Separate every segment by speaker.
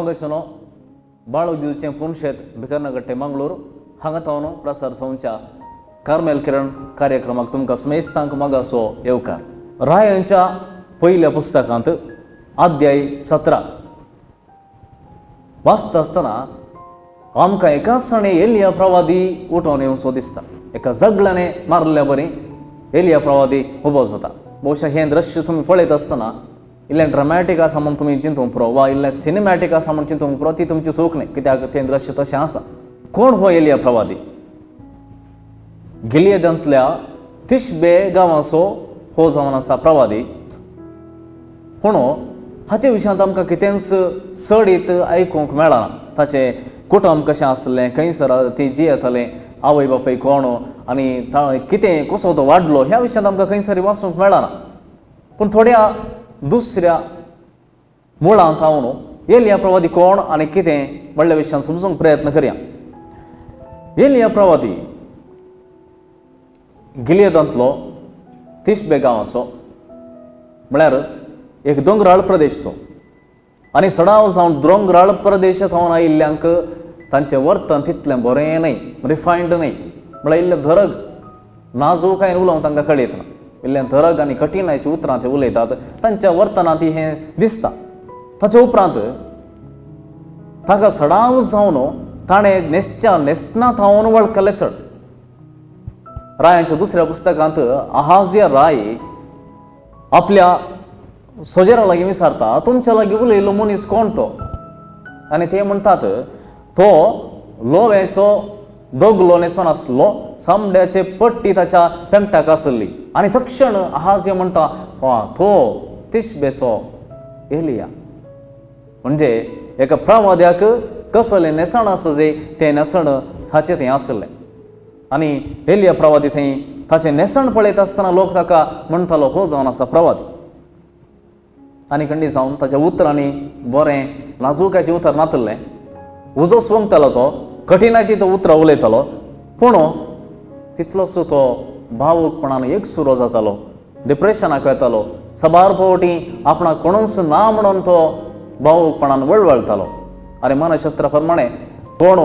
Speaker 1: मोगशनो बाळोजीचें पुणशेत भिकरनगट्टे मंगळूर हांगा थावन प्रसार जावच्या कार्मेल किरण कार्यक्रमाक तुमकां स्मेस्तांक मोगाचो येवकार. रायांच्या पयल्या पुस्तकांत अध्याय 17 वाचता आसतना आमकां एका सणे एलिया प्रवादी उठोवन येवचो दिसता. एका झगड्याने मारल्या बरी एलिया प्रवादी उबो जाता. बहुशा हें दृश्य तुमी पळयत आसतना इल्लें ड्रामॅटीक आसा म्हूण तुमी चिंतूंक पुरो वा इल्लें सिनेमॅटीक आसा म्हूण चिंतूंक पुरो, ती तुमची चूक न्हय, कित्याक तें दृश्य तशें आसा. कोण हो एलिया प्रवादी? गिलियदांतल्या तिशबे गांवाचो हो जावन आसा प्रवादी. पूण हाचे विशयांत आमकां कितेंच चडीत आयकूंक मेळना. ताचें कुटुंब कशें आसलें, खंयसर ती जियेतालें, आवय बापूय कोण आनी कितें कसो तो वाडलो ह्या विशयांत आमकां खंयसर वाचूंक मेळना. पूण थोड्या दुसऱ्या मुळांत हांव एलिया प्रवादी कोण आनी कितें म्हणल्या विशयांत समजूंक प्रयत्न करया. एलिया प्रवादी गिलियदांतलो तिशबे गांवाचो, म्हळ्यार एक दोंगराळ प्रदेश तो. आनी सडाव जावन दोंगराळ प्रदेशांत हांव आयिल्ल्यांक तांचें वर्तन तितलें बरें न्हय, रिफायंड न्हय, म्हळ्यार इल्लें धरग नाजूक आनी उलोवंक तांकां कळयतना इल्लें धरग आनी कठीणायचीं उतरां ते उलयतात. तांच्या वर्तनांत हें दिसता. ताचे उपरांत ताका सडाव जावन ताणें न्हेसच्या न्हेसना थावन वळखलें चड. रायांच्या दुसऱ्या पुस्तकांत आहाजिया राय आपल्या सोजेरा लागीं विचारता, तुमच्या लागीं उलयलो मनीस कोण तो? आनी ते म्हणटात तो लोव्याचो दोगलो न्हेसोन आसलो, चामड्याचे पट्टी ताच्या पेंटाक आसली. आनी तक्षण आहाजिया म्हणटा तो तिशबेचो एलिया. म्हणजे एका प्रवाद्याक कसलें न्हेसण आसा जे तें न्हेसण हाचें थंय आसलें. आनी एलिया प्रवादी थंय ताचें न्हेसण पळयत आसतना लोक ताका म्हणटालो हो जावन आसा प्रवादी. आनी खंडी जावन ताच्या उतरांनी बरें नाजूकाचें उतर नातलें, उजो स्वंगतालो तो, कठिणाची तो उतरां उलयतालो, पूण तितलोसो तो भावूकपणान एकसुरो जातालो, डिप्रेशनाक वेतालो. साबार फावटी आपणाक कोणूच ना म्हणून तो भावूकपणान वळवळटालो. आनी मनशास्त्रा प्रमाणे कोण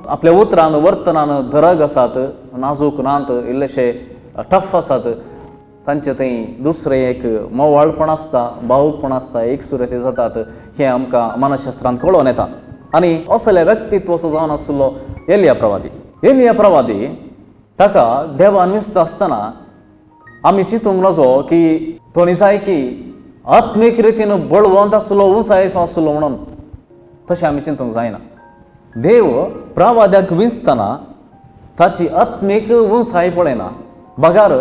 Speaker 1: आपल्या उतरान वर्तनान धरग आसात, नाजूक नात, इल्लेशे टफ आसात, तांचे थंय दुसरें एक मोवाळपण आसता, भावूकपण आसता, एकसुरे ते जातात, हें आमकां मनशास्त्रांत कळोवन येता. आनी असलें व्यक्तित्व असो जावन आसलो एलिया प्रवादी. एलिया प्रवादी ताका देवान विसता आसतना आमी चिंतूंक नजो की तो निजायकी आत्मीक रितीन बळवंत आसलो, उंचायेचो आसलो म्हणून, तशें आमी चिंतूंक जायना. देव प्रवाद्याक विंचतना ताची आत्मीक उंचाय पळयना, बगार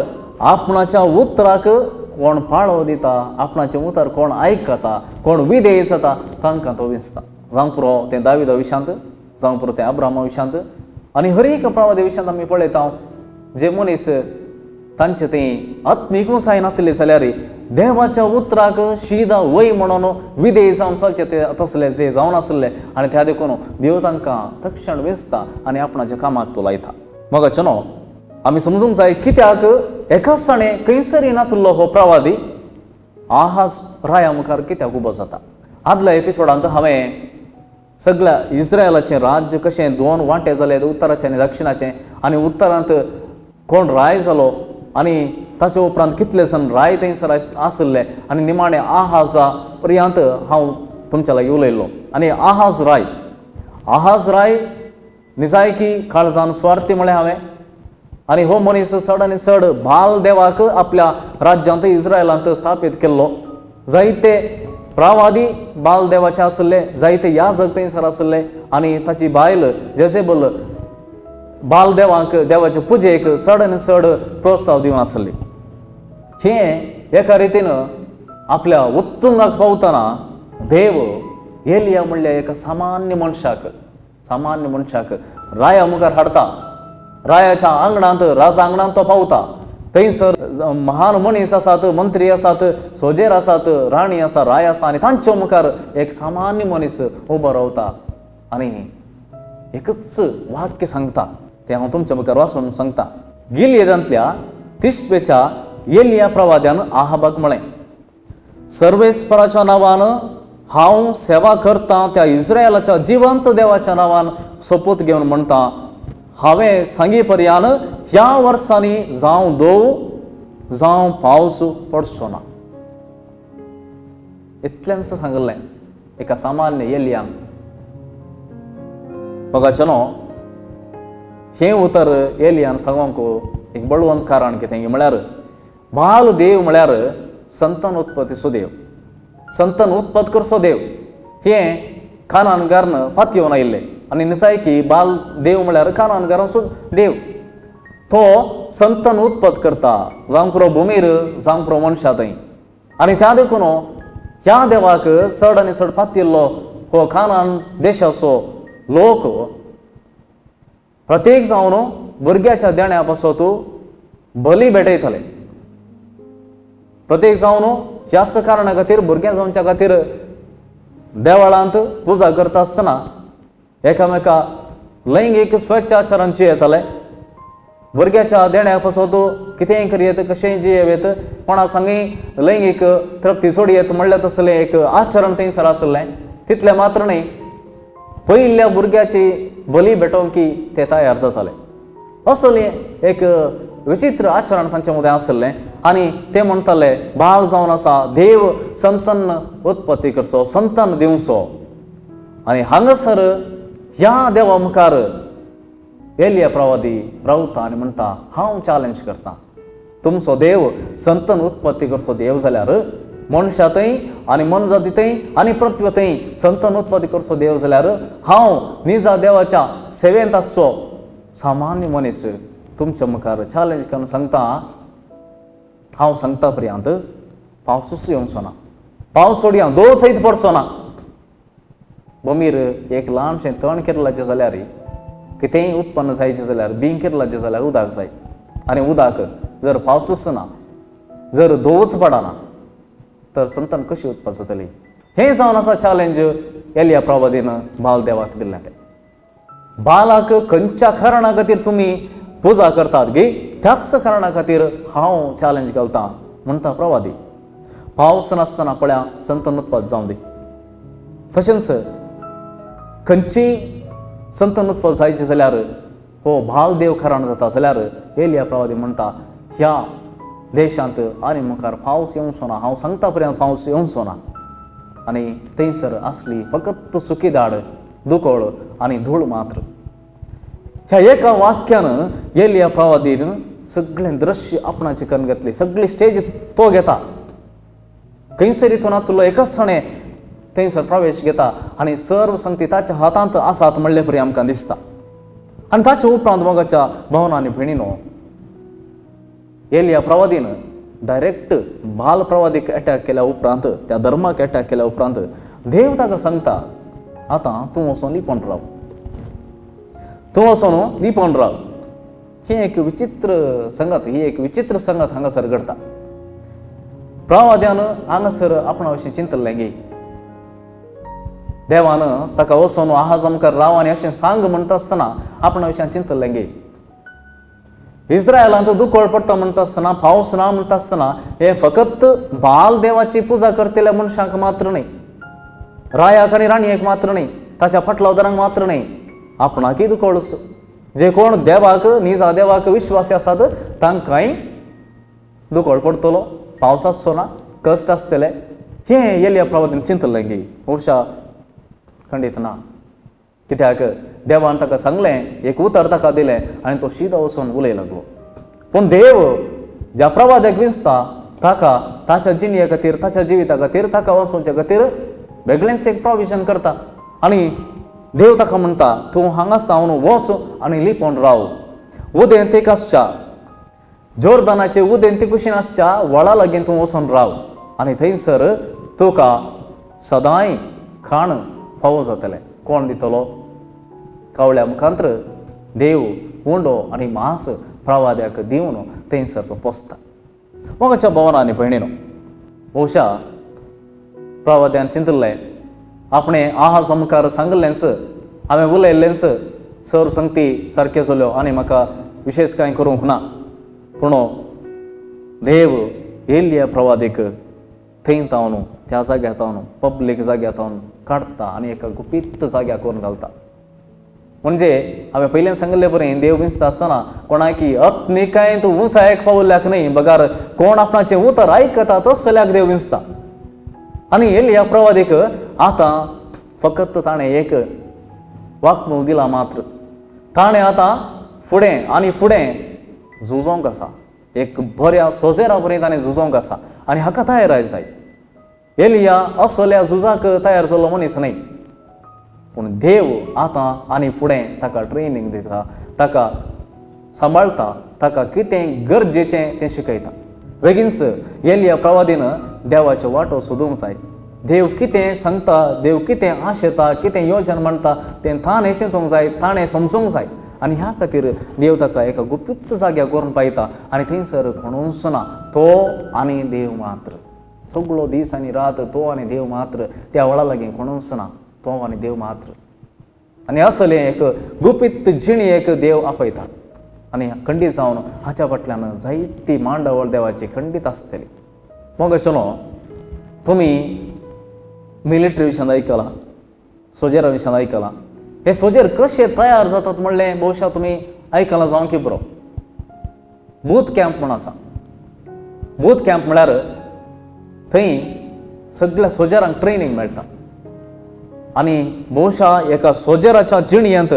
Speaker 1: आपणाच्या उतराक कोण पाळो दिता, आपणाचें उतर कोण आयकता, कोण विधेय जाता, तांकां तो विंचता. जावंक पुरो तें दाविदा विशांत, जावंक पुरो तें अब्राहमा विशांत, आनी हर एक प्रवादी विशांत आमी पळयता जे मनीस तांचे थंय आत्मीक उंचाय नासली जाल्यार देवाच्या उतराक शीदा वय म्हणून विधेय जावन चलचे ते तसले ते जावन आसले. आनी त्या देखून देव तांकां तक्षण विंचता आनी आपणाच्या कामाक तो लायता. मगाचें न्हू आमी समजूंक जाय कित्याक एकाच साणे खंयसरी नातलो हो प्रवादी आहाज राया मुखार कित्याक उबो जाता. आदल्या एपिसोडांत हांवें सगळ्या इस्रायलाचें राज्य कशें दोन वांटे जाले, उत्तराचें आनी दक्षिणाचें, आनी उत्तरांत कोण राय जालो आनी ताचे उपरांत कितले जाण राय थंयसर आसले आनी निमाणे आहाजा पर्यंत हांव तुमच्या लागीं उलयल्लो. आनी आहाज राय, आहाज राय निजायकी काळजान स्वार्थी म्हळें हांवें. आनी हो मनीस चड आनी चड बाल देवाक आपल्या राज्यांत इस्रायलांत स्थापीत केल्लो. जायते प्रवादी बाल देवाचे आसले, जायते याजक थंयसर आसले, आनी ताची बायल जेझेबल बाल देवाक देवाचे पुजेक चड आनी चड प्रोत्साहन दिवन आसली. हें एका रितीन आपल्या उत्तुंगाक पावतना देव एलिया म्हणल्या एका सामान्य मनशाक, सामान्य मनशाक राया मुखार हाडटा. रायाच्या आंगणांत, राजा आंगणांत तो पावता. थंयसर महान मनीस आसात, मंत्री आसात, सोजेर आसात, राणी आसा, राय आसा, आनी तांच्या मुखार एक सामान्य मनीस उबो रावता आनी एकच वाक्य सांगता, तें हांव तुमच्या मुखार वाचून सांगता. गिलियदांतल्या तिशबेच्या एलिया प्रवाद्यान आहाबाक म्हळें, सर्वेस्पराच्या नांवान हांव सेवा करतां त्या इस्रायलाच्या जिवंत देवाच्या नांवान सोपूत घेवन म्हणटा, हांवें सांगी पर्यान ह्या वर्सांनी जावं दव जावं पावस पडचो ना. इतलेंच सांगिल्लें एका सामान्य एलियान. बघाचें न्हू, हें उतर एलियान सांगूंक एक बळवंत कारण कितें म्हळ्यार बाल देव म्हळ्यार संतान उत्पत्तीचो देव, संतान उत्पत्त करचो देव हें कानानगारन पातयेवन आयिल्लें. आनी निजायकी बाल देव म्हळ्यार कानानगारांचो देव, तो संतान उत्पत्त करता जावं पुरो भुमीर जावं पुरो मनशा थंय. आनी त्या देखून ह्या देवाक चड आनी चड पातयिल्लो हो कानान देशाचो लोक प्रत्येक जावन भुरग्याच्या देण्या पासत बली भेटयताले. प्रत्येक जावन ह्याच कारणा खातीर भुरग्यां जावच्या खातीर देवळांत पुजा करता आसतना एकामेका लैंगीक स्वेच्छाचारांची येताले. भुरग्याच्या देण्या पासत कितेंय करयेत, कशेंय जियेत, कोणा सांगी लैंगीक तृप्ती सोडयेत म्हणल्यार तसलें एक आचरण थंयसर आसलें. तितलें मात्र न्हय, पयल्या भुरग्याची बली भेटोवंक की ते तयार जाताले. असलें एक विचित्र आचरण तांचे मदें आसलें. आनी ते म्हणटाले बाल जावन आसा देव संतान उत्पत्ती करचो, संतान दिवचो. आनी हांगासर ह्या देवा मुखार एलिया प्रवादी रावता आनी म्हणटा, हांव चॅलेंज करता, तुमचो देव संतान उत्पत्ती करचो देव जाल्यार मनशा थंय आनी मनजाती थंय आनी पृथ्वी थंय संतान उत्पत्ती करचो देव जाल्यार हांव निजा देवाच्या सेवेंत आसचो सामान्य मनीस तुमच्या मुखार चॅलेंज करून सांगता, हांव सांगता पर्यंत पावसूच येवचो ना, पावस सोडया दो सयत पडचो ना. भूमीर एक ल्हानशें तण किरलाचें जाल्यार कितेंय उत्पन्न जायचें जाल्यार बीं किरलाचें जाल्यार उदक जाय, आनी उदक जर पावसूच ना, जर दोच पडना तर संतान कशी उत्पन्न जातली? हें जावन आसा चॅलेंज एलिया प्रवादीन बाल देवाक दिल्लें. तें बालाक खंयच्या कारणा खातीर तुमी पुजा करतात गे त्याच कारणा खातीर हांव चॅलेंज घालता म्हणटा प्रवादी. पावस नासतना पळया संतान उत्पन्न जावं दी. तशेंच खंयची संतान उत्पन्न जायची जाल्यार हो बाल देव कारण जाता जाल्यार एलिया प्रवादी म्हणटा ह्या देशांत आनी मुखार पावस येवचो ना, हांव सांगता पर्यंत पावस येवचो ना. आनी थंयसर आसली फकत सुकी दाड, दुकळ आनी धूळ मात्र. ह्या एका वाक्यान एलिया प्रवादीन सगळें दृश्य आपणाचें करून घेतलें, सगळी स्टेज तो घेता, खंयसर तो नातलो एकच सणे थंयसर प्रवेश घेता आनी सर्व संगती ताच्या हातांत आसात म्हणले परी आमकां दिसता. आनी ताच्या उपरांत मोगाच्या भावना आनी भयणीनो एलिया प्रवादीन डायरेक्ट बाल प्रवादीक अटॅक केल्या उपरांत, त्या धर्माक अटॅक केल्या उपरांत देव ताका सांगता, आतां तूं वचोन लिपोवन राव, तूं वचोन लिपोवन राव. हें एक विचित्र संगत, ही एक विचित्र संगत हांगासर घडटा. प्रवाद्यान हांगासर आपणा विशीं चिंतलें गे, देवान ताका वचोन आहाज मुखार राव आनी अशें सांग म्हणटा आसतना आपणा विशीं चिंतलें गे. इस्रायलांत दुकळ पडटा म्हणटा आसतना, पावस ना म्हणटा आसतना हे फकत बाल देवाची पुजा करतल्या मनशांक मात्र न्हय, रायाक आनी राणयेक मात्र न्हय, ताच्या फाटलावदारांक मात्र न्हय, आपणाकय दुकळ. जे कोण देवाक निजा देवाक विश्वासी आसात तांकांय दुकळ पडटलो, पावस आसचो ना, कश्ट आसतले. हें एलिया प्रवादीन चिंतलें गे, बहुशा खंडीत ना, कित्याक देवान ताका सांगलें, एक उतर ताका दिलें आनी तो शीदा वचून उलय लागलो. पूण देव ज्या प्रवाद्याक विंचता ताका ताच्या जिणये खातीर, ताच्या जिविता खातीर, ताका वचोवच्या खातीर वेगळेंच एक प्रोविजन करता. आनी देव ताका म्हणटा, तूं हांगा सावन वच आनी लिपोवन राव, उदेंतेक आसच्या जोर्दनाचे उदेंते कुशीन आसच्या व्हाळा लागीं तूं वचून राव आनी थंयसर तुका सदांय खाण फावो जातलें. कोण दितलो? कावळ्या मुखांत्र देव उंडो आनी मांस प्रवाद्याक दिवन थंयसर तो पोसता. मोगाच्या भोवना आनी भयणीनो, बहुशा प्रवाद्यान चिंतलें, आपणें आहाज मुखार सांगलेंच, हांवें उलयल्लेंच, सर्व संगती सारक्यो जाल्यो आनी म्हाका विशेश कांय करूंक ना. पूण देव एलिया प्रवादीक थंय तावन त्या जाग्यार पब्लीक जाग्यार काडटा आनी एका गुपीत जाग्यार करून घालता. म्हणजे हांवें पयल्यान सांगिल्ले बरें, देव विंचता आसतना कोणाकी अत्मिकायेंत उंचायेक पावल्याक न्हय, बगार कोण आपणाचें उतर आयकता तसल्याक देव विंचता. आनी एलिया प्रवादीक आतां फकत ताणें एक वाकमूल दिला मात्र, ताणें आतां फुडें आनी फुडें झुजोंक आसा, एक बऱ्या सोजेरा बरें ताणें झुजोंक आसा आनी हाका तयार जाय. एलिया असल्या झुजाक तयार जाल्लो मनीस न्हय, पूण देव आतां आनी फुडें ताका ट्रेनींग दिता, ताका सांबाळटा, ताका कितें गरजेचें तें शिकयता. बेगीनच एलिया प्रवादीन देवाच्यो वाटो सोदूंक जाय. देव कितें सांगता, देव कितें आशेता, कितें योजन म्हणटा तें ताणें चिंतूंक जाय, ताणें समजूंक जाय. आनी ह्या खातीर देव ताका एका गुपीत जाग्यार करून पायता आनी थंयसर कोणूच ना, तो आनी देव मात्र. सगळो दीस आनी रात तो आनी देव मात्र, त्या वळा लागीं कोणूच ना, तो आनी देव मात्र. आनी असलें एक गुपीत जिणी एक देव आपयता आनी खंडीत जावन हाच्या फाटल्यान जायती मांडावळ देवाची खंडीत आसतली. मग अशें तुमी मिलिटरी विशयांत आयकलां, सोजेरा विशयांत आयकलां. हे सोजेर कशे तयार जातात म्हणलें भोवशा तुमी आयकलां जावं की बरो. बूथ कॅम्प म्हूण आसा. बूथ कॅम्प म्हळ्यार थंय सगळ्या सोजेरांक ट्रेनींग मेळटा आनी भोवशा एका सोजेराच्या जिणयेंत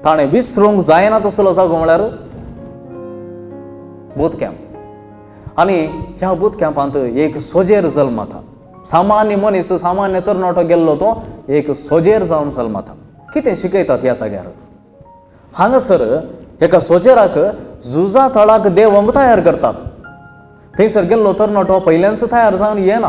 Speaker 1: ताणें विसरूंक जायना तसलो जागो म्हळ्यार बूथ कॅम्प. आनी ह्या बूथ कॅम्पांत एक सोजेर जल्मता. सामान्य मनीस, सामान्य तरणाटो गेल्लो तो एक सोजेर जावन जल्मता. कितें शिकयतात ह्या जाग्यार? हांगासर एका सोजेराक झुजा थळाक देवोंक तयार करतात. थंयसर गेल्लो तरणाटो पयल्यानच तयार जावन येना,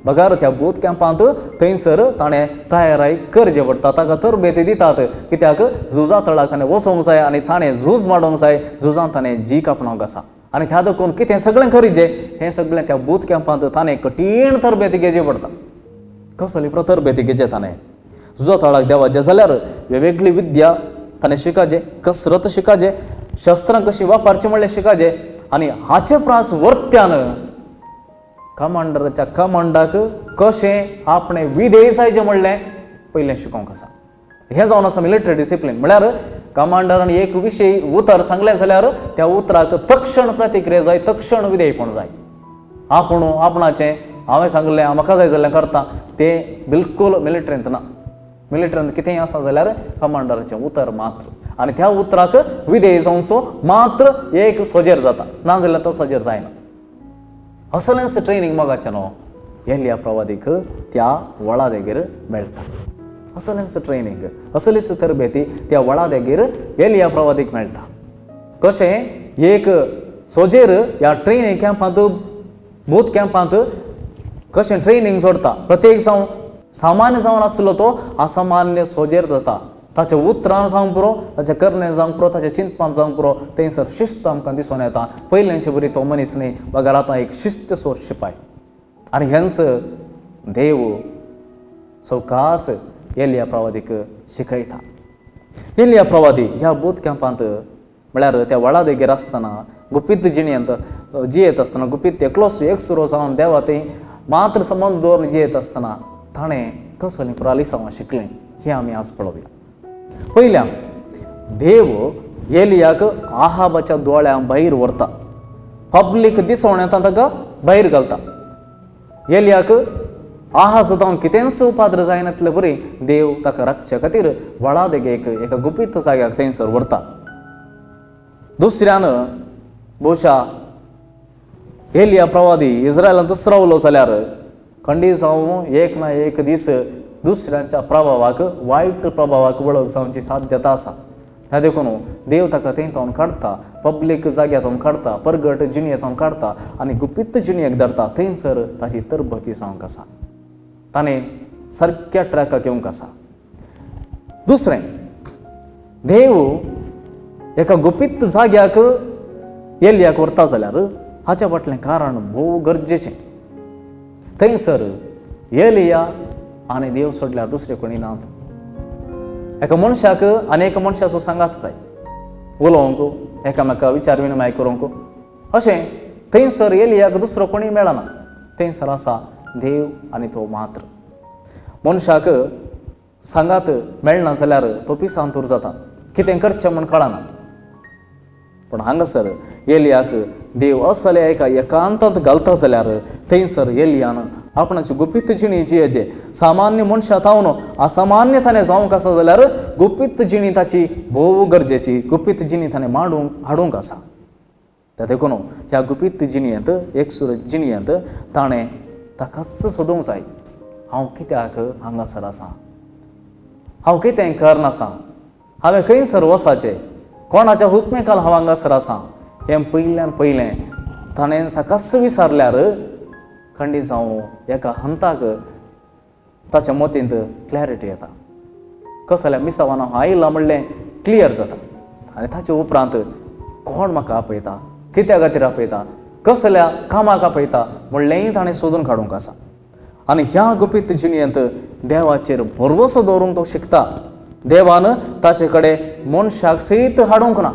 Speaker 1: बगार त्या बूथ कॅम्पांत थंयसर ताणें तयाराय करचें पडटा, ताका तरबेती दितात. कित्याक झुजा थळाक ताणें वचोंक जाय आनी ताणें झूज माडोवंक जाय, झुजांत ताणें जीक आपणावंक आसा. आनी त्या देखून कितें सगळें करीचें हें सगळें त्या बूथ कॅम्पांत ताणें कठीण तरबेती घेवची पडटा. कसली तरबेती घेवचें ताणें? झुजा थळाक देवाचें जाल्यार वेगवेगळी विद्या ताणें शिकाचें, कसरत शिकाचें, शस्त्रां कशीं वापरचीं म्हणलें शिकाचें. आनी हाचे प्रास वर्त्यान कमांडराच्या कमांडाक कशें आपणें विधेय जायचें म्हणलें पयलें शिकोवंक आसा. हें जावन आसा मिलिटरी डिसिप्लीन. म्हळ्यार कमांडरान एक विशय उतर सांगलें जाल्यार त्या उतराक तक्षण प्रतिक्रिया जाय, तक्षण विधेयपण जाय. आपूण आपणाचें हांवें सांगलें म्हाका जाय जाल्यार करता तें बिलकूल मिलिटरींत ना. मिलिटरींत कितेंय आसा जाल्यार कमांडराचें उतर मात्र आनी त्या उतराक विधेय जावचो मात्र एक सोजेर जाता, ना जाल्यार तो सोजेर जायना. असलेंच ट्रेनींग मोगाचें न्हू एलिया प्रवादीक त्या वळादेगेर मेळटा. असलेंच ट्रेनींग, असलीच तरबेती त्या वळादेगेर एलिया प्रवादीक मेळटा. कशें एक सोजेर ह्या ट्रेनींग कॅम्पांत, बूथ कॅम्पांत कशें ट्रेनींग सोडटा, प्रत्येक जावं सामान्य जावन आसलो तो असामान्य सोजेर जाता. ताच्या उतरान जावंक पुरो, ताच्या करणे जावंक पुरो, ताच्या चिंतपान जावंक पुरो, थंयसर शिस्त आमकां दिसून येता. पयल्यांचे बरी तो मनीस न्हय, बगर आतां एक शिस्त सो शिपाय. आनी हेंच देव सवकास एलिया प्रवादीक शिकयता. एलिया प्रवादी ह्या बूथ कॅम्पांत म्हळ्यार त्या वळादेगेर आसतना, गुपीत जिणेंत जियेत आसतना, गुपीत एकलोच एकसुरो जावन देवा थंय मात्र संबंद दवरून जियेत आसतना ताणें कसलीं प्रालिसांवां शिकलीं हें आमी आज पळोवया. पयल्या, देव एलियाक आहाबाच्या दोळ्यां भायर व्हरता, पब्लीक दिसवण येता ताका भायर घालता. एलियाक आहाज जावन कितेंच उपाद्र जायनातले बरी देव ताका राखचे खातीर वळादेगेक एका गुपीत जाग्याक थंयसर व्हरता. दुसऱ्यान भोवशा एलिया प्रवादी इस्रायलांतच रावलो जाल्यार खंडीत जावं एक ना एक दीस दुसऱ्यांच्या प्रभावाक, वायट प्रभावाक वळख जावची साध्यता आसा. ह्या देखून देव ताका थंय तावन काडटा, पब्लीक जाग्यार तावन काडटा, परगट जिणयेंत तावन काडटा आनी गुपीत जिणयेक धरता. थंयसर ताची तरबती जावंक आसा, ताणें सारक्या ट्रॅकाक येवंक आसा. दुसरें, देव एका गुपीत जाग्याक एलियाक व्हरता जाल्यार हाच्या फाटलें कारण भोव गरजेचें. थंयसर एलिया आनी देव सोडल्यार दुसरे कोणी नात. एका मनशाक आनी एका मनशाचो सांगात जाय उलोवंक, एकामेका विचार विनिमय करूंक. अशें थंयसर एलियाक दुसरो कोणी मेळना. थंयसर आसा देव आनी तो मात्र. मनशाक सांगात मेळना जाल्यार तो पिसांतूर जाता, कितें करचें म्हूण कळना. पूण हांगासर एलियाक देव असल्या एका एकांतांत घालता जाल्यार थंयसर एलियान आपणाची गुपीत जिणी जियेचे. सामान्य मनशा थावन असामान्य ताणें जावंक आसा जाल्यार गुपीत जिणी ताची भोव गरजेची, गुपीत जिणी ताणें मांडूंक हाडूंक आसा. त्या देखून ह्या गुपीत जिणयेंत, एकसुर जिणयेंत ताणें ताकाच सोदूंक जाय, हांव कित्याक हांगासर आसा, हांव कितें करनासा, हांवें खंयसर वसाचें, कोणाच्या हुकमेकाल हांव हांगासर आसा, हें पयल्यान पयलें ताणें ताकाच विचारल्यार खंडीत जावं एका हंताक ताच्या मतींत क्लॅरिटी येता, कसल्या मिसावान हांव आयलां म्हणलें क्लियर जाता. आनी ताचे उपरांत कोण म्हाका आपयता, कित्या खातीर आपयता, कसल्या कामाक आपयता म्हणलेंय ताणें सोदून काडूंक आसा. आनी ह्या गुपीत जिणयेंत देवाचेर भरवसो दवरूंक तो शिकता. देवान ताचे कडेन मनशाक सयत हाडूंक ना,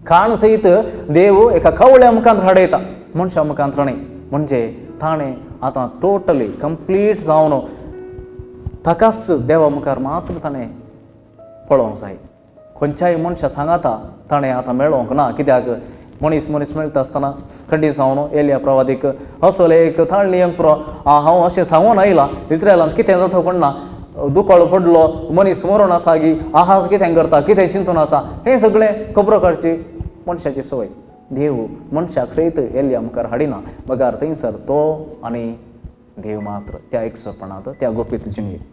Speaker 1: खाण सयत देव एका कवळ्या मुखांत हाडयता, मनशा मुखांत न्हय. म्हणजे ताणें आतां टोटली कंप्लीट जावन ताकाच देवा मुखार मात्र ताणें पळोवंक जाय. खंयच्याय मनशा सांगाता ताणें आतां मेळोवंक ना, कित्याक मनीस मनीस मेळटा आसतना खंडीत जावन एलिया प्रवादीक असले एक ताळणी पुरो हांव अशें सांगून आयलां, इस्रायलांत कितें जाता कोण ना, दुकळ पडलो, मनीस मरोन आसा गी, आहास कितें करता, कितें चिंतून आसा, हें सगळें खबरो काडची मनशाची संवय. देव मनशाक सयत एलिया मुखार हाडिना, बगार थंयसर तो आनी देव मात्र त्या एकसरपणांत, त्या गुपीत जिणयेंत.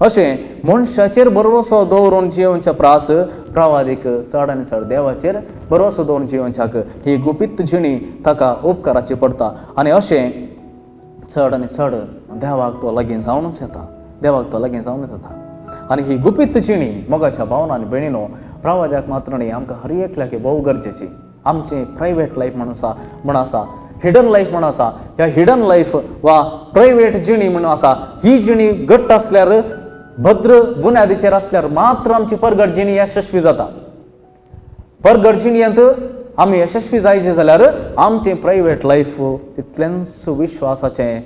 Speaker 1: अशें मनशाचेर भरवसो दवरून जियोवच्या प्रास प्रवादीक चड आनी चड देवाचेर भरवसो दवरून जियोवच्याक ही गुपीत जिणी ताका उपकाराची पडटा. आनी अशें चड आनी चड देवाक तो लागीं जावनूच येता, देवाक तो लागीं जावनूच येता. आनी ही गुपीत जिणी मोगाच्या भावना आनी भयणीनो प्रवाद्याक मात्र न्ही, आमकां हर एकल्याक भोव गरजेची. आमचें प्रायवेट लायफ म्हण आसा, म्हण आसा हिडन लायफ म्हण आसा. ह्या हिडन लायफ वा प्रायवेट जिणी म्हण आसा, ही जिणी घट्ट आसल्यार, भद्र बुन्यादीचेर आसल्यार मात्र आमची परगट जिणी यशस्वी जाता. परगट जिणयेंत आमी यशस्वी जायचे जाल्यार आमचें प्रायवेट लायफ तितलेंच विश्वासाचें,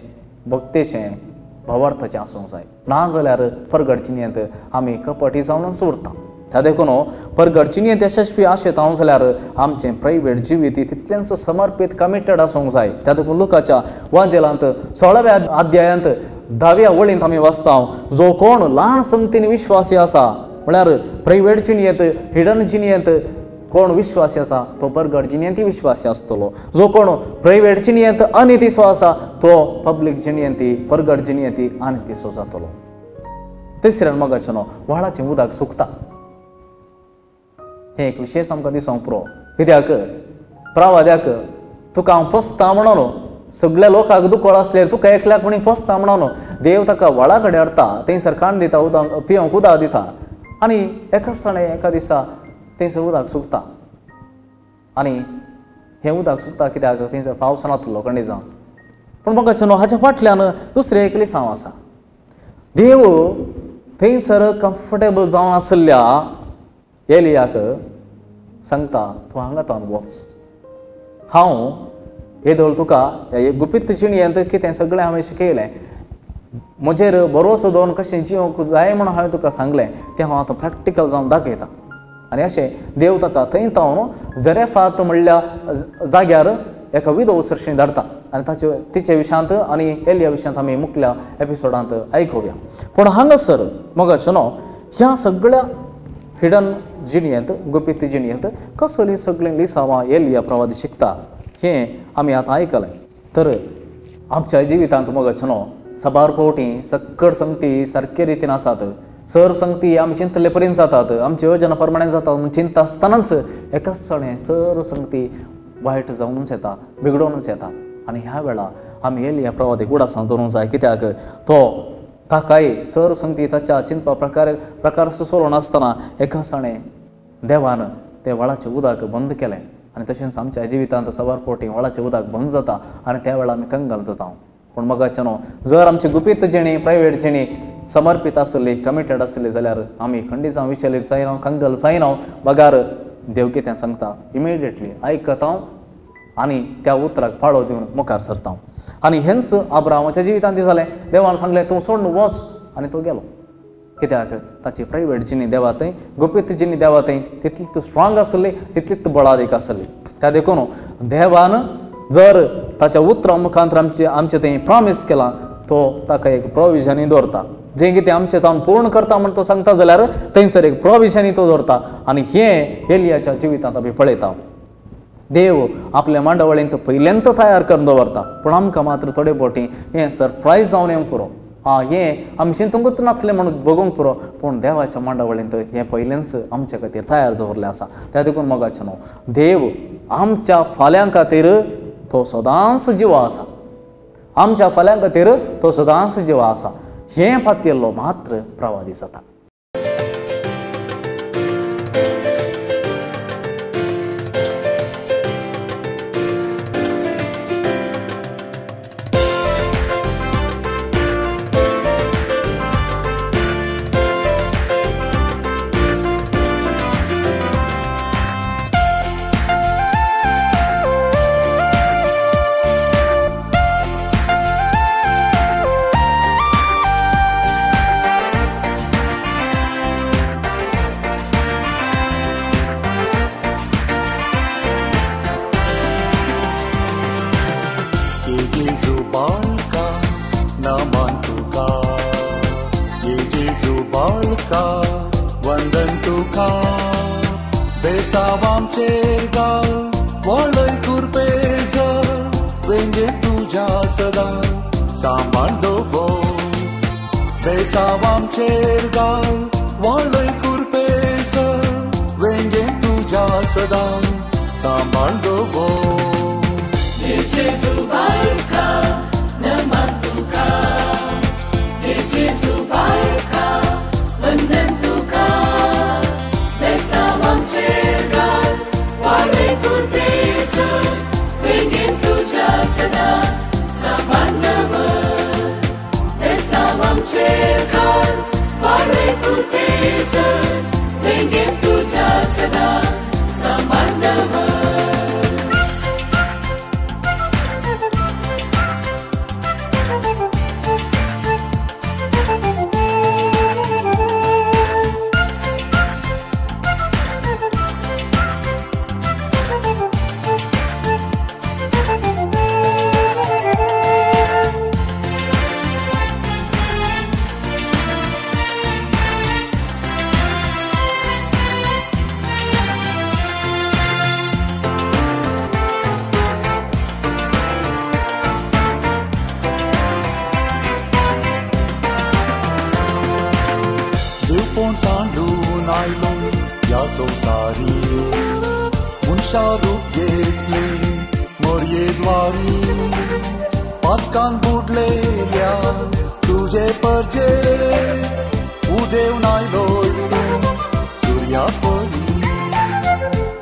Speaker 1: भक्तेचें, भावार्थाचें आसूंक जाय. ना जाल्यार परगट जिणयेंत आमी कपटी जावनच उरता. त्या देखून परगट जिणयेंत यशस्वी आशेत हांव जाल्यार आमचें प्रायवेट जिवीत तितलेंच समर्पीत, कमिटेड आसूंक जाय. त्या देखून लुकाच्या वाजेलांत 16व्या अध्यायांत 10व्या वळींत आमी वाचता, जो कोण ल्हान संगतीन विश्वासी आसा, म्हळ्यार प्रायवेट जिणयेंत, हिडन जिणयेंत कोण विश्वासी आसा तो परगट जिणयेंतय विश्वासी आसतलो. जो कोण प्रायवेट जिणयेंत अनितीचो आसा तो पब्लीक जिणयेंत, परगट जिणयेंत अनितीचो जातलो. तिसऱ्यान मोगाचें न्हू व्हाळाचें उदक सुकता, हें एक विशेश आमकां दिसूंक पुरो. कित्याक प्रवाद्याक तुका हांव पोसता म्हणून सगळ्या लोकांक दुकळ आसल्यार तुका एकल्याक म्हणी पोसता म्हणून देव ताका व्हाळा कडेन हाडटा, थंयसर काण दिता, उदक पिवंक उदक दिता. आनी एकाच जाणें एका दिसा थंयसर उदक सुकता. आनी हें उदक सुकता कित्याक थंयसर पावस नातलो खंडीत जावन. पूण म्हाका न्हू हाच्या फाटल्यान दुसरें एक लिसांव आसा. देव थंयसर कम्फर्टेबल जावन आशिल्ल्या एलियाक सांगता, तूं हांगा तावन वच, हांव येदोळ तुका ह्या गुपीत जिणयेंत कितें सगळें हांवें शिकयलें, म्हजेर भरवसो दवरून कशें जिवंक जाय म्हणून हांवें तुका सांगलें, तें हांव आतां प्रॅक्टिकल जावन दाखयता. आनी अशें देव ताका थंय तावन जरेफात म्हणल्या जाग्यार एका विधव सरशी धाडटा. आनी ताचे तिचे विशयांत आनी एलिया विशयांत आमी मुखल्या एपिसोडांत आयकुया. पूण हांगासर मोगाचें न्हू ह्या सगळ्या हिडन जिणयेंत, गुपीत जिणयेंत कसलीं सगळीं लिसांवां एलिया प्रवादी शिकता हें आमी आतां आयकलें. तर आमच्या जिवितांत मोगाचें न्हू साबार फावटी सक्कड संगती सारके रितीन आसात, सर्व संगती आमी चिंतले पर्यंत जातात, आमची योजना प्रमाणे जातात म्हूण चिंता आसतनाच एकाच जाणें सर्व संगती वायट जावनूच येता, बिगडोवनूच येता. आनी ह्या वेळार आमी एलिया प्रवादीक उडासान दवरूंक जाय, कित्याक तो ताकाय सर्व संगती ताच्या चिंतपा प्रकार सोडून आसतना एका जाणें देवान ते व्हाळाचें उदक बंद केलें. आनी तशेंच आमच्या जिवितांत साबार फावटी व्हाळाचें उदक बंद जाता आनी त्या वेळार आमी कंगाल जाता. पूण मोगाचें न्हू जर आमची गुपीत जिणी, प्रायवेट जिणी समर्पीत आसली, कमिटेड आसली जाल्यार आमी खंडीत जावं विचलीत जायना, कंगाल जायना. बगार देव कितें सांगता इमिडिएटली आयकता आनी त्या उतराक पाळो दिवन मुखार सरता. आनी हेंच अब्रामाच्या जिवितांत जालें. देवान सांगलें तूं सोडून वच आनी तो गेलो. कित्याक ताची प्रायवेट जिणी देवा थंय, गुपीत जिणी देवा थंय तितलीच स्ट्रांग आसली, तितलीच बळादीक आसली. त्या देखून देवान जर ताच्या उतरां मुखांत आमचे आमचे थंय प्रॉमीस केलां तो ताका एक प्रोविजनूय दवरता. जें कितें आमचें तावन पूर्ण करता म्हण तो सांगता जाल्यार थंयसर एक प्रोविजनूय तो दवरता. आनी हें एलियाच्या जिवितांत आमी पळयता. देव आपल्या मांडावळींत पयल्यांत तयार करून दवरता, पूण आमकां मात्र थोडे फावटी हें सरप्रायज जावन येवंक पुरो, आं हें आमी चिंतूंकच नासलें म्हणून बगूंक पुरो, पूण देवाच्या मांडावळींत हें पयलेंच आमच्या खातीर तयार दवरलें आसा. त्या देखून मोगाचें न्हू, देव आमच्या फाल्यां खातीर तो सदांच जिवा आसा, आमच्या फाल्यां खातीर तो सदांच जिवा आसा हें पातयेल्लो मात्र प्रवादी जाता.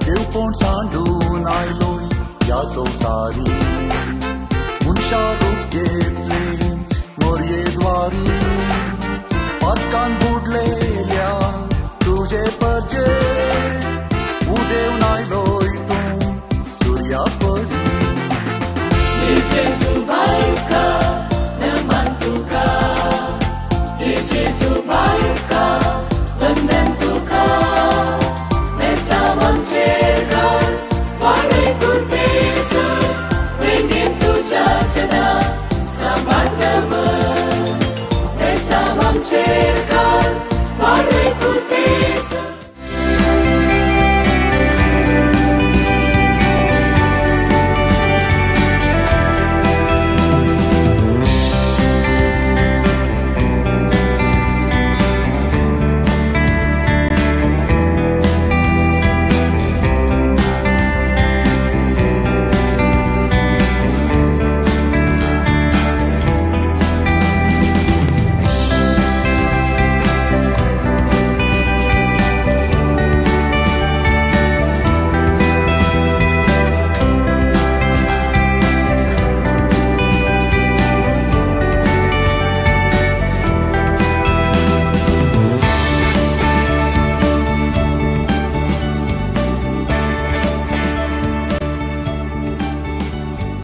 Speaker 2: देवपण सांडून आयलो ह्या संवसारी मनशा.